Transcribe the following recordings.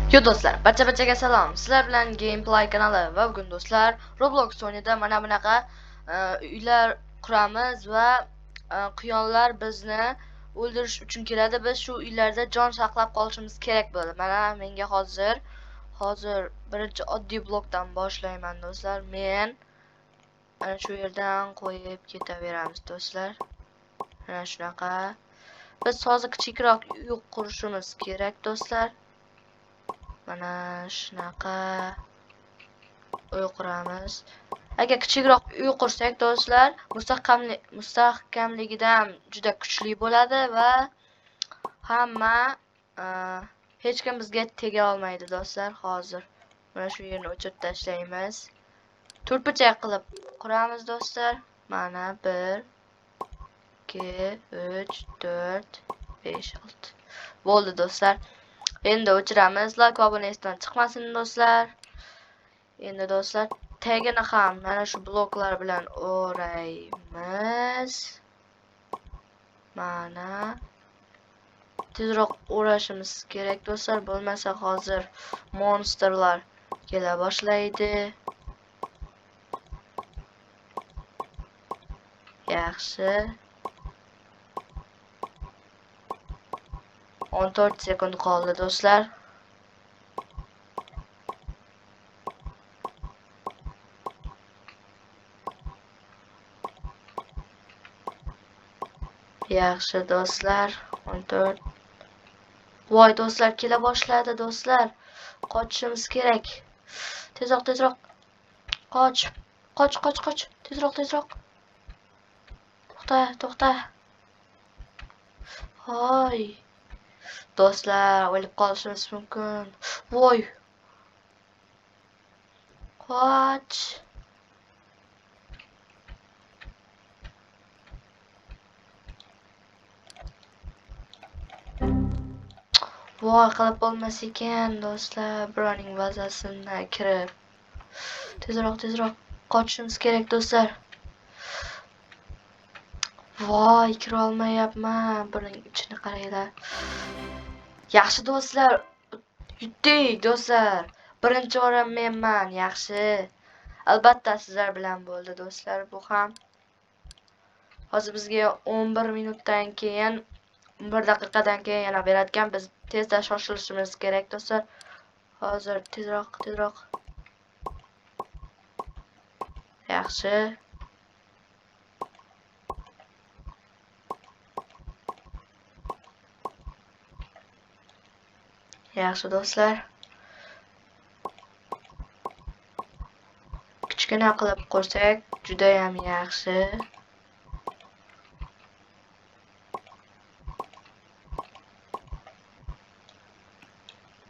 Yo do'stlar, barcha-barchaga salom. Sizlar bilan Gameplay kanali va bugun do'stlar Roblox o'yinida mana bunaqa uylar quramiz va quyonlar bizni o'ldirish uchun keladi. Biz shu uylarda jon saqlab qolishimiz kerak bo'ladi. Mana menga hozir birinchi oddiy blokdan boshlayman do'stlar. Men ana shu yerdan qo'yib ketaveramiz do'stlar. Mana shunaqa. Biz hozir kichikroq uy qurishimiz kerak do'stlar. Mana shunaqa uy quramiz. Agar kichikroq uy qursak do'stlar, mustahkamligidan juda kuchli bo'ladi va hamma hech kim bizga tega olmaydi do'stlar. Hozir mana shu yerni o'chirib tashlaymiz. To'rtburchak qilib quramiz do'stlar. Mana 1 2 3 4 5 6. Bo'ldi do'stlar. Endi o'chiramiz. Like va obuna esdan chiqmasin do'stlar. Endi do'stlar tagini ham mana shu bloklar bilan o'raymiz. Mana tezroq o'rashimiz kerak do'stlar, bo'lmasa hozir monsterlar kela boshlaydi. Yaxshi. 14 sekund qoldi do'stlar. Yaxshi do'stlar, 14. Voy do'stlar, kela boshladi do'stlar. Qochishimiz kerak. Tezroq, tezroq. Qoch. Qoch, qoch, qoch. Tezroq, tezroq. To'xta, to'xta. Hoy. Do'stlar, o'lib qolishimiz mumkin. Voy. Qoch. Voy, qilib bo'lmas ekan do'stlar, birovning bazasini kirib. Tezroq, tezroq qochishimiz kerak do'stlar. Voy, kira olmayapman. Buning ichini qaranglar. Yaxshi do'stlar, yutdik do'stlar. Birinchi o'rin menman, yaxshi. Albatta sizlar bilan bo'ldi do'stlar bu ham. Hozir bizga 11 minutdan keyin, 11 daqiqadan keyin yana beradigan, biz tezda shoshilishimiz kerak do'stlar. Hozir tezroq, tezroq. Yaxshi. Yaxshi do'stlar. Kichkina qilib qo'ysak juda ham yaxshi.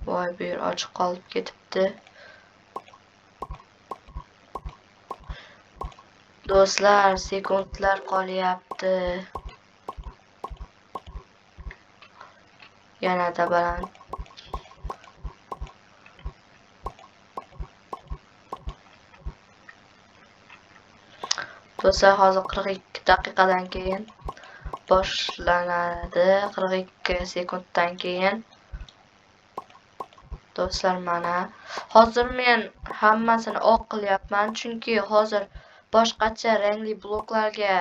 Voy, bu yer ochiq qolib ketibdi. Do'stlar, sekundlar qolyapti. Yanada baland. Do'stlar, hozir 42 daqiqadan keyin boshlanadi. 42 sekunddan keyin. Do'stlar, mana hozir men hammasini oq qilyapman, chunki hozir boshqacha rangli bloklarga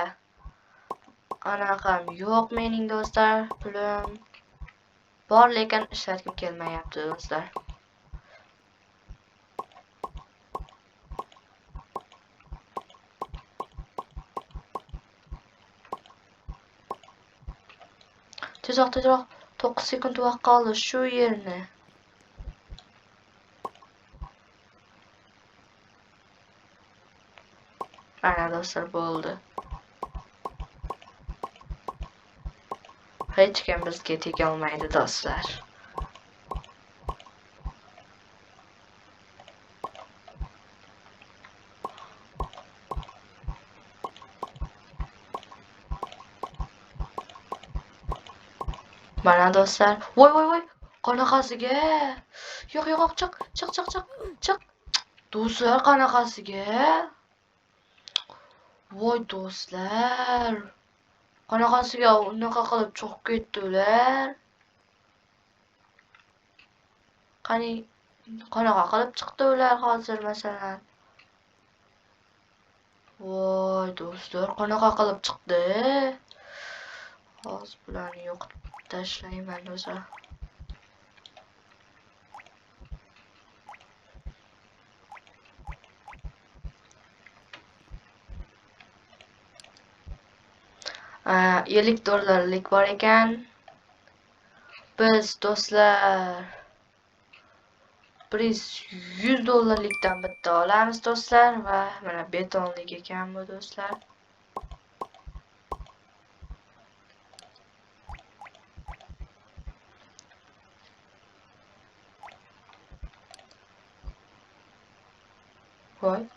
anaqam yo'q mening do'stlar, pulim bor, lekin ishlatgim kelmayapti do'stlar. Tezroq, tezroq, 9 sekund vaqt qoldi shu yerni. Mana do'stlar bo'ldi. Hech kim bizga tega olmaydi do'stlar. Mana do'stlar. Voy, voy, voy. Qanaqasiga? Yo'q, yo'q, chiq, chiq, chiq, chiq, chiq. Do'stlar, qanaqasiga? Voy do'stlar. Qanaqasiga unaqa qilib chiqib ketdi ular? Qani qanaqa qilib chiqdi ular hozir masalan? Voy do'stlar, qanaqa qilib chiqdi? Hozir bularni yo'qotib tashlayman do'stlar. $50 bor ekan. Biz do'stlar $100 bitta olamiz do'stlar va mana betonlik ekan bu do'stlar. Voy.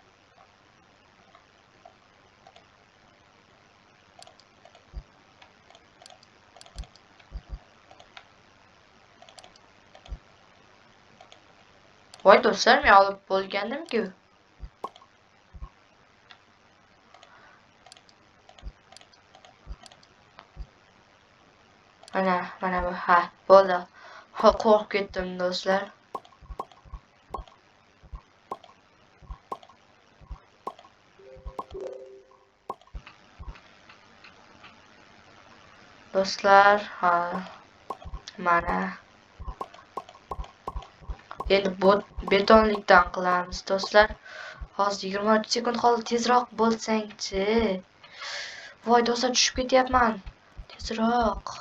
Voy do'stlar, men olib bo'lgandim-ku. Mana bu, ha, bo'ldi. Qo'rqib ketdim do'stlar. Do'stlar, ha, mana. Endi betonlikdan qilamiz do'stlar. Hozir 23 sekund qoldi, tezroq bo'lsangchi. Voy do'stlar, tushib ketyapman. Tezroq.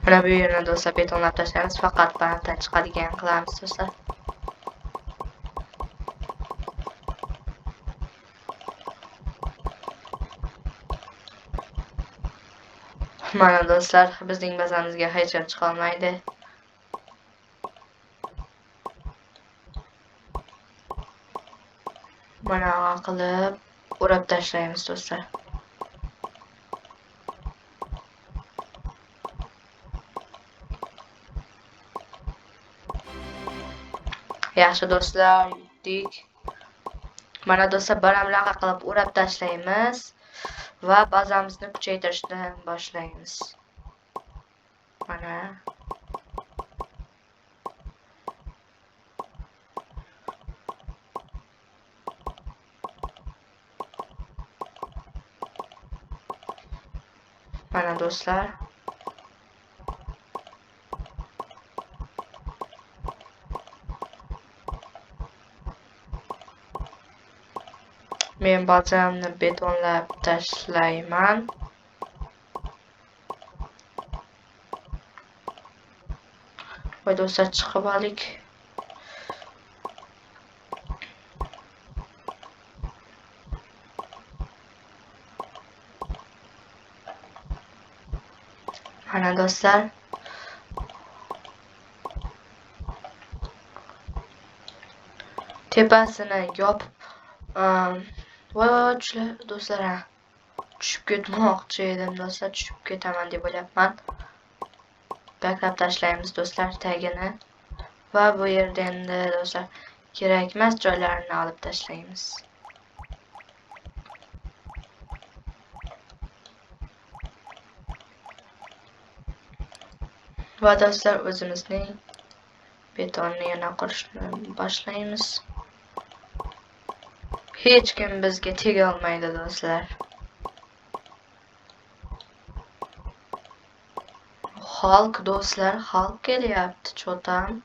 Mana bu yerni do'stlar betonlab tashlaymiz, faqat balanddan chiqadigan qilamiz do'stlar. Mana do'stlar, bizning bazamizga hech kim chiqa olmaydi. Mana qilib o'rab tashlaymiz do'stlar. Yaxshi do'stlar, yutdik. Mana do'stlar, baramlaqa qilib o'rab tashlaymiz va bazamizni kuchaytirishni boshlaymiz. Mana. Mana do'stlar. Men bazamni betonlab tashlayman. Voy do'stlar, chiqib oldik. Mana do'stlar. Tepasini yopib, voy voy do'stlar, ha, tushib ketmoqchi edim do'stlar, tushib ketaman deb o'ylayapman. Baklab tashlaymiz do'stlar tagini va bu yerda endi do'stlar kerak emas joylarini olib tashlaymiz. Va do'stlar, o'zimizning betonni yana qurishni boshlaymiz. Hech kim bizga tega olmaydi do'stlar. Xalq do'stlar, xalq kelyapti cho'tam.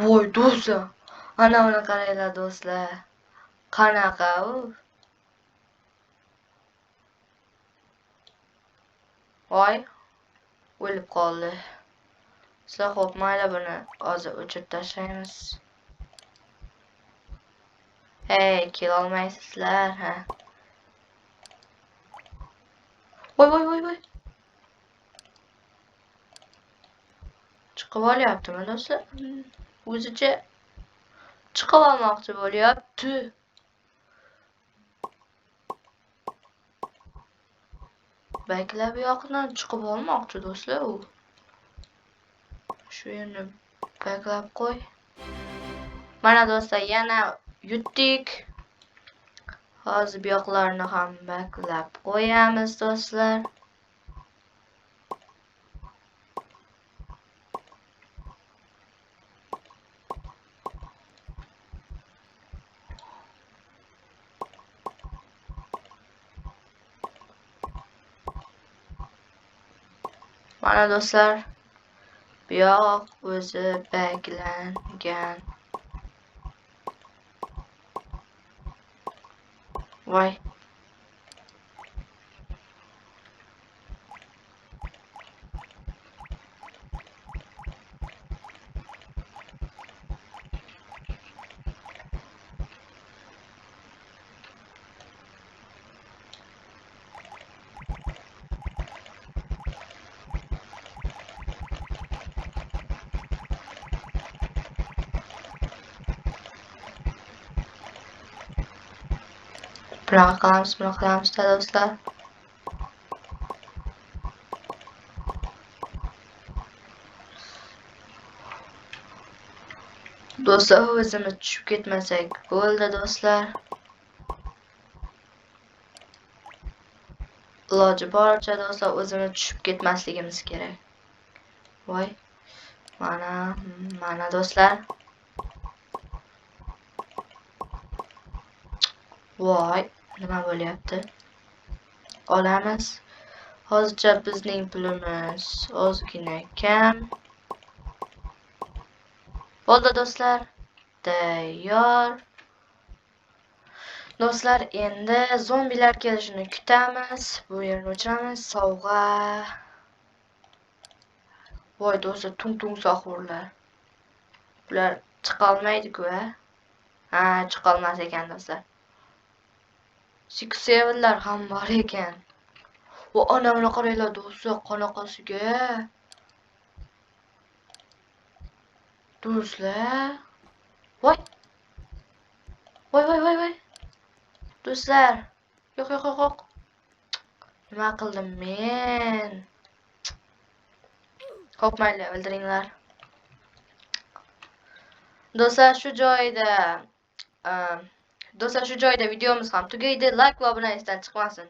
Voy do'stlar, ana uni qaranglar do'stlar. Qanaqa u? Voy, o'lib qoldi. Sizlar xo'p, mayli, buni hozir o'chirib tashlaymiz. Hey, kela olmaysizlar, ha. Voy voy voy voy. Chiqib olyaptimi do'stlar? O'zicha chiqib olmoqchi bo'lyapti. Baklab yoqdan chiqib olmoqchi do'stlar u. Shu yerni baklab qo'y. Mana do'stlar, yana yutdik. Hozir bu yoqlarni ham baklab qo'yamiz do'stlar. Mana do'stlar, bu yoq o'zi baklangan. Voy. Bunaqa qilamiz, bunaqa qilamiz do'stlar. Do'stlar, o'zimiz tushib ketmasak bo'ldi do'stlar. Iloji boricha do'stlar o'zimiz tushib ketmasligimiz kerak. Voy. Mana, mana do'stlar. Voy, nima bo'lyapti? Olamiz. Hozircha bizning pulimiz ozgina kam. Bo'ldi do'stlar. Tayyor. Do'stlar, endi zombilar kelishini kutamiz. Bu yerni o'chiramiz. Sovg'a. Voy do'stlar, tung-tung sahurlar. Bular chiqa olmaydi-ku, ha? Ha, chiqa olmas ekan do'stlar. 6-7'lar ham bor ekan. Va ana buni qaranglar do'stlar, qanaqasiga. Do'stlar. Voy. Voy voy voy voy. Do'stlar. Yo'q yo'q yo'q yo'q. Nima qildim men? Xo'p, mayli, o'ldiringlar. Do'stlar, shu joyda videomiz ham tugaydi. Like va obuna esdan chiqmasin.